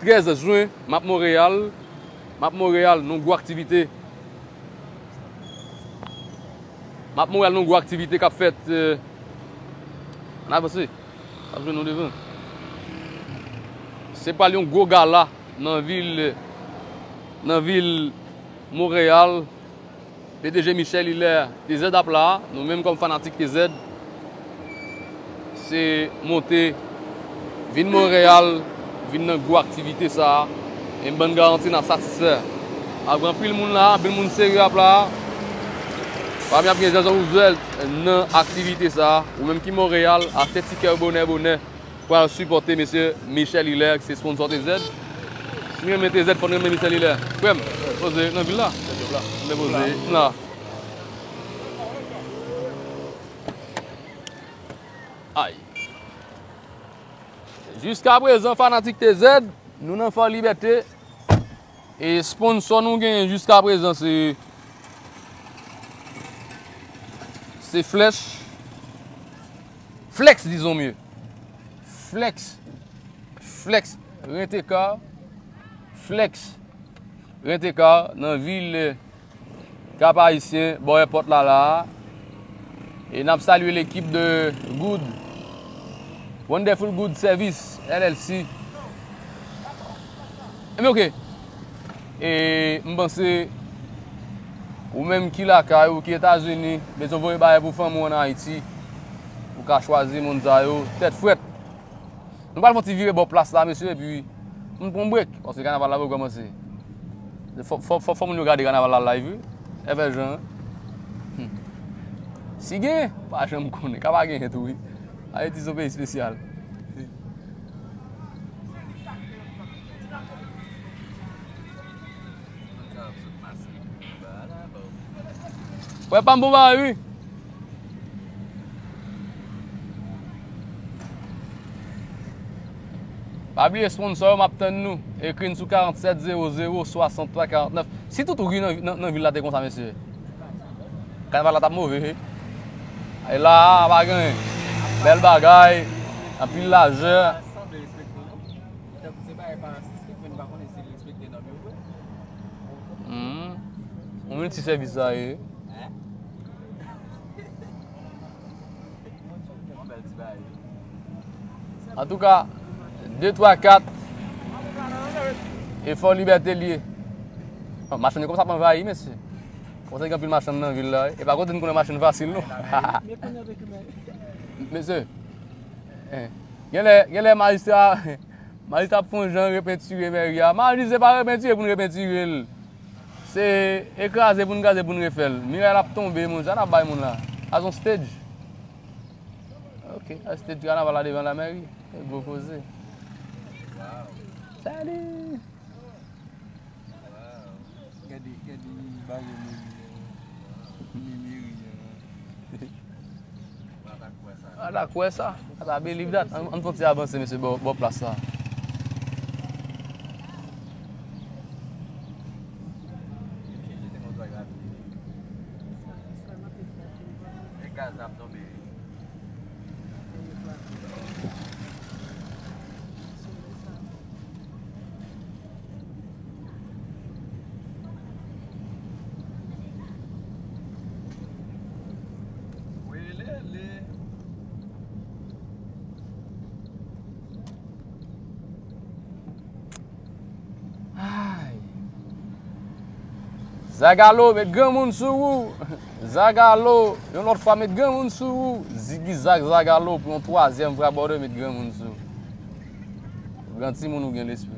trèz jen, m ap Monreyal. M ap Monreyal, nan gwo aktivite. M ap Monreyal, nan gwo aktivite k ap fèt, eh, ann avanse. N ap jwenn nou devan. Se pral yon gwo gala nan vil, nan vil Monreyal. P D G Michel Hilaire, T Z ap la, nou menm kòm fanatik T Z, se monte, vin Monreyal, vin nan gwo aktivite sa a, e m ban n garanti n ap satisfè. Ap gen anpil moun la, anpil moun serye ap la. Pami ap gen Jean Jean Roosevelt nan aktivite sa a. Ou menm ki Monreyal, achte tikè w bonè bonè. Pral sipòte mesye Michel Hilaire, ki se sponsò T Z. Si n renmen T Z, fò n renmen Michel Hilaire. Frè m, poze nan vil la. Mwen poze m la. Ay. Jiska prezan, fanatik T Z, nou nan Fò Libète. E sponsò nou genyen jiska prezan se, se Flèch. Flex, disons mieux. Flex. Flex. Rent-A-Car. Flex. Rent-A-Car nan vil Kap Ayisyen, bò èpòt la la a. E n ap salye lekip de Good, Wonderful Good Service, L L C. Ebyen, oke. E m panse, ou menm ki lakay ou, ki Etazini, bezwen voye bagay pou fanmi w ann Ayiti, ou ka chwazi moun sa yo, tèt frèt. Nou pral fè yon ti vire bò plas la, mesye, epi nou pran break, paske kanaval la poko kòmanse. Fò, fò, fò, fò moun yo gade kanaval la live, wi. Evè Jan. Hmm. Si gen, pa janm konnen. Ka pa genyen tou, wi. Ayiti se yon peyi espesyal. Frè pa m, bon bagay, wi. Pa bliye sponsò yo, m ap tann nou. Ekri n sou karant sèt zewo zewo, swasanntwa karant nèf. Si tout ri nan, nan, nan vil la te konsa, mesye, kanaval la t ap move, wi. E la a, pa gen anyen. Bèl bagay, anpil lajè. Hmm. Yon milti sèvis sa ye. Antouka, de, twa, kat, e Fò Libète l ye. Machann yo kòmanse ap anvayi, mesye. Kòmanse gen anpil machann nan vil la, wi. E pa kote n konnen machann fasil, non. Mesye, eh, genlè, genlè majistra, majistra ap fè yon jan repentire mèri a. Majistra pa repentire pou n repentire l. Se kraze pou n kraze pou n refè l. Miray la ap tonbe, moun. Sa n ap bay moun la? A se yon stage. Ok, a stage kanaval la devan la mèri. E gwo koze. Salut! Gade, gade bagay mèri an. Ni mèri an. Ata kwè sa. Ata believe that. Ann, ann fè yon ti avanse, mesye, bò, bò plas sa. E gaz ap tonbe. Ay. Zagalo, met granmoun sou ou. Zagalo, yon lòt fwa, met granmoun sou ou. Zigizag, Zagalo, pou yon twazyèm fwa, brother, met granmoun sou ou. Gran timoun ou gen lespri.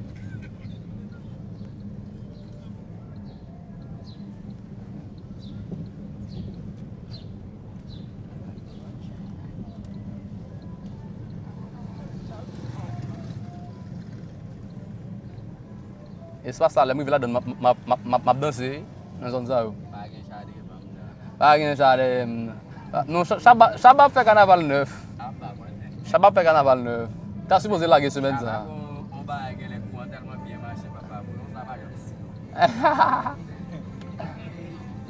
Espas la, lè m rive ladann, m ap, m ap, m ap, m ap, m ap danse nan zòn sa yo. Pa gen cha dèyè m nan. Pa gen cha dèyè m nan. Non, Shabba, Shabba ap fè kanaval nèf. Shabba ap fè kanaval nèf. Ta sipoze lage semèn sa. Pa gen, gen lè kouran tèlman byen mache, papa, pou nou sa pa janm si.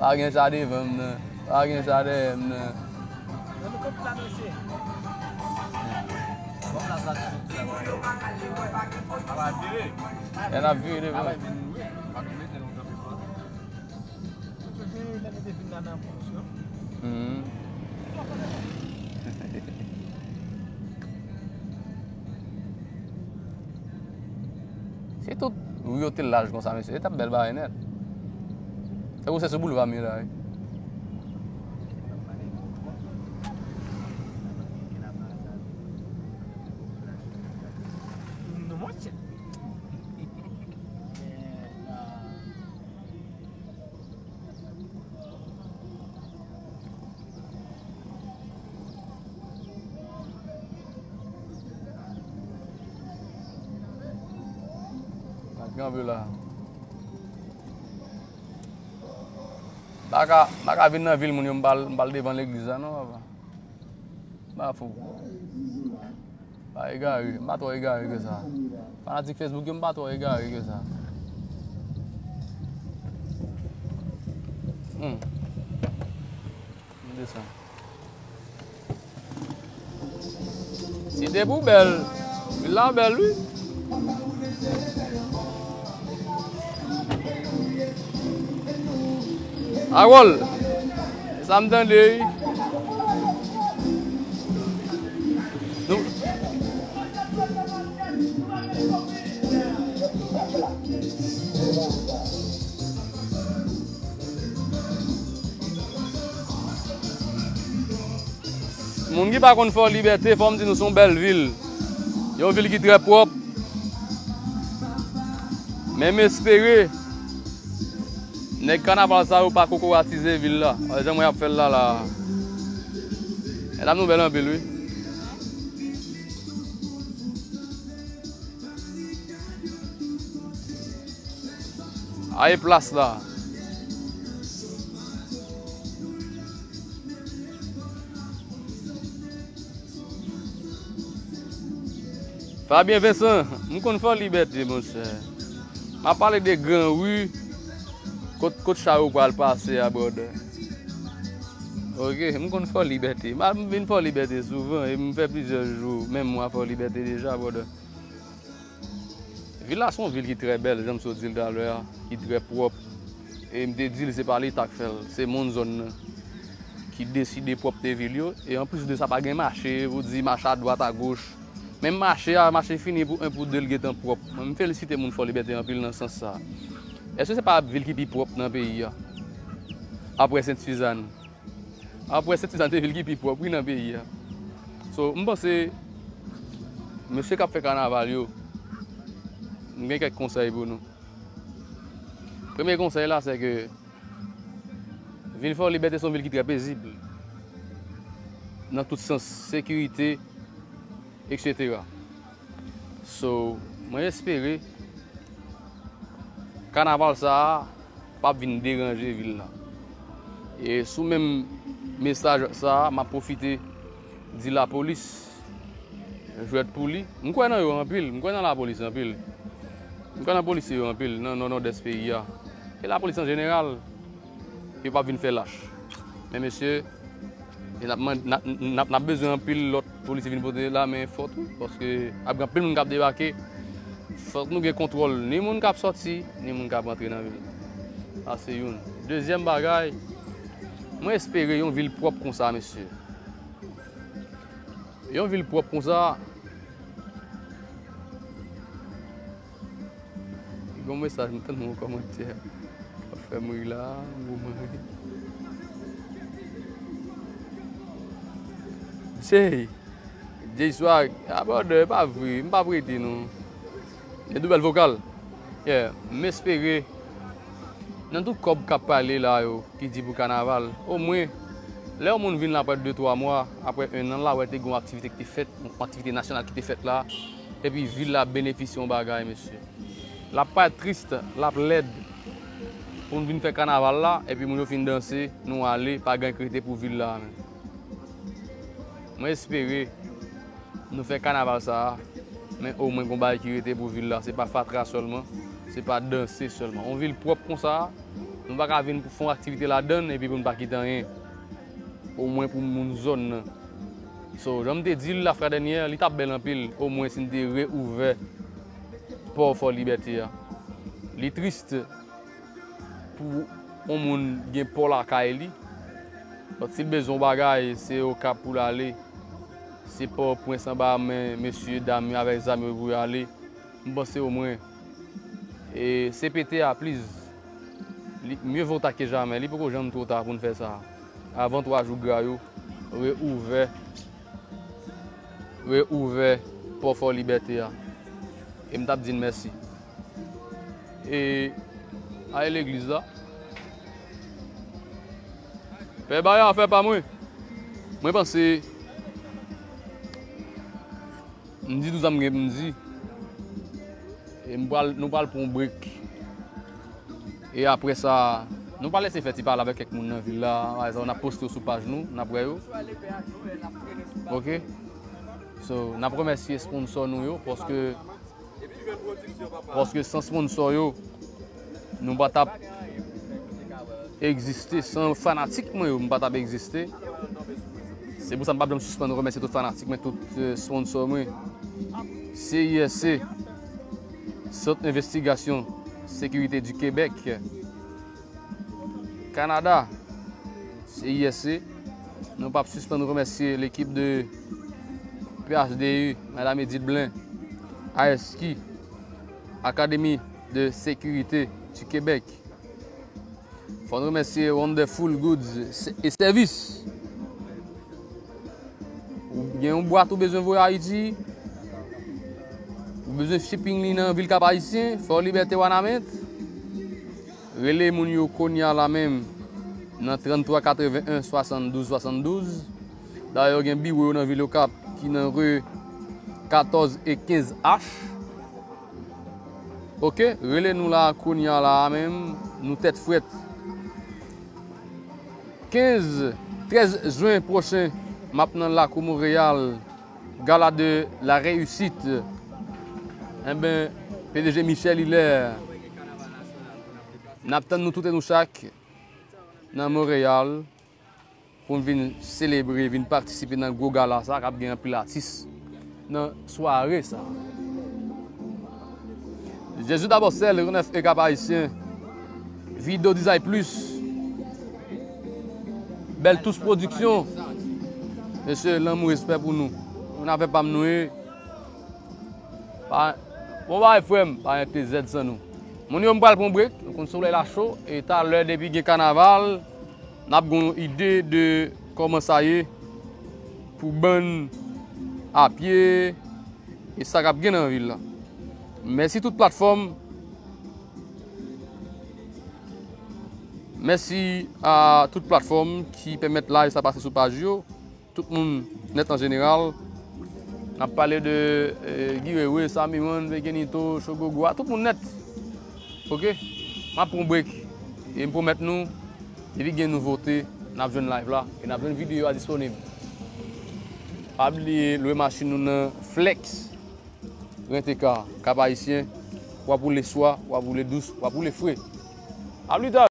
Pa gen cha devan m nan. Pa gen sa dèyè m nan. Nan nou konpit la, mesye. Bon, plas la, tout la. Ava vire. E n ap vire devan. Ava vire, wi. Pa nou mete nou kanpe pran. Tout se te lè nou te vin la nan pwomosyon. Mhm. Si tout ri yo te laj konsa, mesye, li t ap bèl bagay nèt. Se pou se sou boulva m ye la, wi. Non, monchè. Pa kanpe la. Pa ka, pa ka vin nan vil moun yo, m pa al, m pa al devan legliz la, non, papa. M pa fou. Pa egare, m pa twò egare ke sa. Fanatik Facebook yo, m pa twò egare ke sa. Hmm. M desann. Site pou bèl. Vil la bèl, wi. Harold, sa m tande, wi. Nou, moun ki pa konn Fò Libète, fò m di nou se yon bèl vil. Yon vil ki trè pwòp. Men m espere nèg kanaval sa yo pa kokoratize vil la. Wè jan mwen ap fè l la, la. Medam nou bèl anpil, wi. Aye plas la. Fabien Vincent, m konn Fò Libète, monchè. M ap pale de gran ri, kot, kot cha yo pral pase a, brother. Ok, m konn Fò Libète. M a, m vin Fò Libète souvan, e m fè plizyè jou, menm mwa Fò Libète deja, brother. Vil la se yon vil ki trè bèl, jan m sot di l talè a, ki trè pwòp. E m te di l se pa Leta k fè l, se moun zòn nan ki deside pwòpte vil yo. E anplis de sa, pa gen mache, ou di mache adwat, agoch. Menm mache a, mache fini pou en, pou de, l gentan pwòp. Mwen, m felisite moun Fò Libète anpil nan sans sa. Èske se pa vil ki pi pwòp nan peyi a? Apre Sent Sizann. Apre Sent Sizann se vil ki pi pwòp, wi, nan peyi a. So, m panse, mesye k ap fè kanaval yo, m gen kèk konsèy pou nou. Premye konsèy la, se ke vil Fò Libète se yon vil ki trè pezib. Nan tout sans, sekirite, et cetera. So, mwen espere kanaval sa a p ap vin deranje vil la. E sou menm mesaj sa a, m ap pwofite di lapolis, jwèt pou li. M kwè nan yo anpil, m kwè nan lapolis anpil. M kwè nan polisye yo anpil nan, nan Nòdès peyi a. E lapolis an jeneral, yo p ap vin fè lach. Men mesye, e n ap mand-, n ap, n ap, n ap bezwen anpil lòt polisye vin pote lamen fòt, wi, paske ap gen anpil moun k ap debake. Fòk nou gen kontwòl ni moun k ap sòti, ni moun k ap rantre nan vil. Sa se youn. Dezyèm bagay, mwen espere yon vil pwòp konsa, mesye. Yon vil pwòp konsa, Gon mesaj, m tann yon kòmantè. Ap fè m ri la, moman ri. Jay, Jay Swag, abòdè, e pa vre, m p ap rete non. Gen tou bèl vokal. Yeah, m espere, nan tout kòb k ap pale la yo, ki di pou kanaval, omwen, lè yon moun vin la apre de twa mwa, apre en an, l a wè te gen yon aktivite ki te fèt, yon aktivite nasyonal ki te fèt la, epi vil la benefisye yon bagay, mesye. L ap parèt tris, l ap lèd pou n vin fè kanaval la, epi moun yo fin danse, nou ale, pa gen anyen ki rete pou vil la menm. Mwen espere nou fè kanaval sa a, men omwen gon bagay ki rete pou vil la, se pa fatra sèlman, se pa danse sèlman. Yon vil pwòp konsa, nou pa ka vin pou fè yon aktivite ladan l, epi pou n pa kite anyen. omwen pou moun zòn nan. So, jan m te di l lafwa dènyè, li t ap bèl anpil, omwen si n te reouvè pò Fò Libète a. Li tris pou yon moun gen pò lakay li. Donk, si l bezwen yon bagay, se Okap pou l ale. Se Pòtoprens anba men mesye dam yo avèk zam yo pou y ale. M panse omwen, e, C P T a, please, li, mieux vaut tard que jamais. Li poko janm twò ta pou n fè sa. Avan twa jou gra yo, reouvè, reouvè pò Fò Libète a. E m t ap di n mèsi. E, ale legliz la. Pè Baya, afè pa mwen. Mwen panse, m di tout sa m gen pou m di. E m pral, nou pral pran yon break. E apre sa, nou pral eseye fè ti pale avèk kèk moun nan vil la. Pa egzanp, n ap poste yo sou paj nou, n ap wè yo. Ok? So, n ap remèsye sponsò nou yo, paske, paske san sponsò yo, nou pa t ap egziste, san fanatik mwen yo, m pa t ap egziste. Se pou sa m p ap janm sispann remèsye tout fanatik mwen, tout, eh, sponsò mwen. C I S C, Centre d'Investigation Sécurité du Québec, Canada, C I S C. Nou p ap sispann remèsye lekip de P H D U, Madam Edith Blin, A S Q, Académie de Sécurité du Québec. Fò n remèsye Wonderful Goods et Services. Ou gen yon bwat ou bezwen voye Ayiti, ou bezwen shipping li nan vil Kap Ayisyen, Fò Libète, Wanament. Rele moun yo kounye a la menm nan trannntwa katrevenn-en swasanndouz swasanndouz. Dayè, yo gen biwo yo nan vil Okap ki nan ri katòz e kenz H. Ok, rele nou la kounye a la a menm, nou tèt frèt. Kenz, trèz jen pwochen, m ap nan lakou Monreyal, Gala de la Réussite. Enben, P D G Michel Hilaire, n ap tann nou tout e nou chak nan Monreyal pou n vin selebre, vin patisipe nan gwo gala sa k ap gen anpil atis nan sware sa. Jezi dabò sèl, Renèf e Kap Ayisyen, Video Design Plus, Bèl Tous Production. Mesye, lanmou, respè pou nou. Moun avè pa m nou ye. Pa, bon bagay, frè m, pa gen T Z san nou. Moun yo, m pral pran break, nou konn solèy la cho, e talè, depi gen kanaval, n ap gen yon ide de kòman sa ye pou bann a pye, e sa k ap gen nan vil la. Mèsi tout platfòm. Mèsi a tout platfòm ki pèmèt live sa pase sou paj yo. Tout moun nèt an jeneral. N ap pale de, eh, Guy Wewe, Samy One, Vegenito, Chogogo, a tout moun nèt. Ok? M ap pran break. E m pwomèt nou, depi gen nouvote, n ap jwenn live la. E n ap jwenn videyo a disponib. Pa bliye lwe machin nou nan Flex. Rent e ka, Kap Ayisyen, w ap woule swa, w ap woule dous, w ap woule fre. A pli ta.